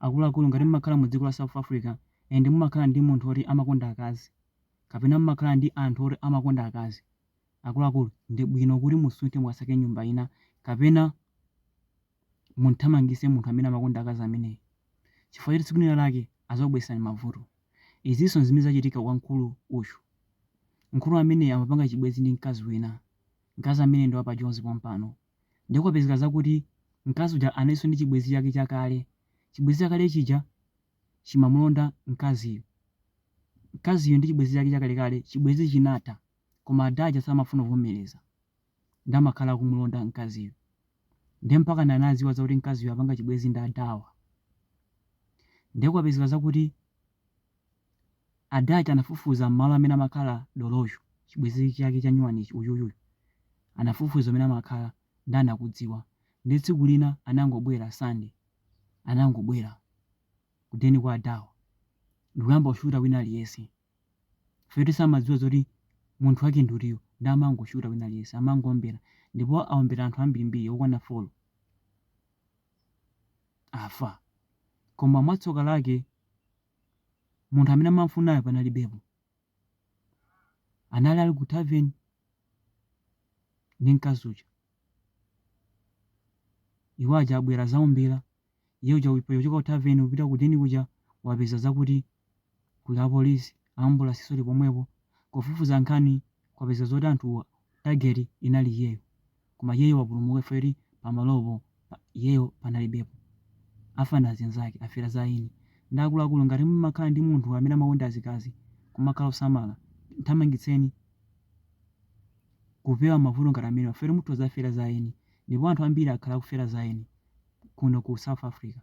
Akuluakulu, ngati mumakhala mu dziko la South Africa and mumakhala ndi munthu oti amakonda akazi kapena mumakhala ndi anthu oti amakonda akazi, akuluakulu, ndi bwino kuti musunthe mukasake nyumba ina kapena mumthamangise munthu amene amakonda akazi ameneyi, chifukwa choti tsiku lina lake azakubweretserani mavuto. Izinso nzimene zachitika kwa mkulu uyu. Mkulu ameneyi amapanga chibwenzi ndi mkazi wina. Mkazi ameneyi ndi wa pa Jozi pompano. Ndiye kwapezeka zakuti mkazi uja analinso ndi chibwenzi chake chakale. Chibwenzi chakale chija chimamulonda mkaziyu. Mkaziyu ndi chibwenzi chake chakalekale, chibwenzi chinatha koma ada aja samafuna kuvomereza. Ndiye amakhala akumulonda mkaziyu. Ndiye mpakana anadziwa zakuti mkaziyu apanga chibwenzi ndi adawa. Ndiye kwapezeka zakuti ada aja anafufuza malo amene amakhala doloyu, chibwenzi chake chanyuwanichi, uyuyuyu. Anafufuza amene amakhala ndi anakudziwa. Ndiye tsiku lina anangobwera Sunday, anangobwera kudeni kwa adawa ndikuyamba kushuta wina aliyense. Chifukwa samadziwa zoti munthu wake ndi utiyo, ndi amangoshuta wina aliyense, amangoombera, ndipo aombera anthu ambirimbiri okwana 4 afa. Koma mwatsoka lake munthu amene amamfunayo panalibepo. Anali ali ku tavern ndi mkazi uja. Iwo aja abwera azaombera, iye uja pochoka ku tavern kupita ku deni kuja wapeza zakuti kuli apolisi, ambulansinso ali pomwepo. Kufufuza nkhani kwapeza zoti anthuwa target inali iyeyo. Koma iyeyo wapulumuka chifukwa choti pamalopo iyeyo panalibepo. Afa ndi azinzake, afera za eni. Ndi akuluakulu, ngati mumakhala ndi munthu amene amakonda azikazi, kumakhala osamala, mthamangitseni kupewa mavuto ngati amenewa chifukwa mutha kuzafera za eni. Ndipo anthu ambiri akhala akufera za eni kuno ku South Africa.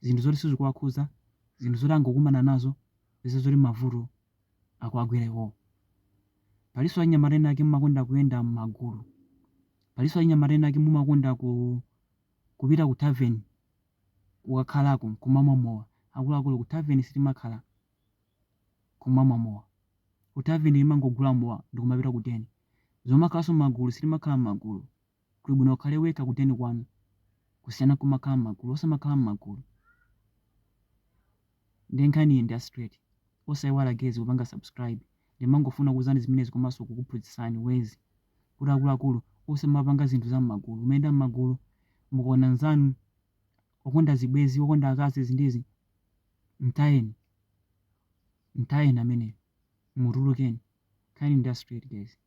Zinthu zoti sizikuwakhuza, zinthu zoti angokumana nazo, peza zoti mavuto akuwagwera iwowo. Palinso achinyamata ena ake mumakonda kuyenda m'magulu. Palinso achinyamata ena ake mumakonda ku kupita ku tavern kukakhalako kumamwa mowa. Akuluakulu, ku tavern sitimakhala kumamwa mowa. Ku tavern timangogula mowa ndikumapita ku deni. Zomakhalanso m'magulu, sitimakhala m'magulu. Kuli bwino ukhale wekha ku deni kwanu kusiyana nkumakhala m'magulu. Osamakhala m'magulu. Ndiye nkhaniyi ndi ya straight. Osaiwala guys kupanga subscribe. Ndimangofuna kukuuzani zimenezi komanso kukuphunzitsani ways kuti akuluakulu, osamapanga zinthu za m'magulu. Kumayenda m'magulu, mukaona nzanu okonda zibwenzi, okonda akazi, izi ndi izi, mtayeni. Mtayeni ameneyo. Mutulukeni. Nkhani ndi ya straight, guys.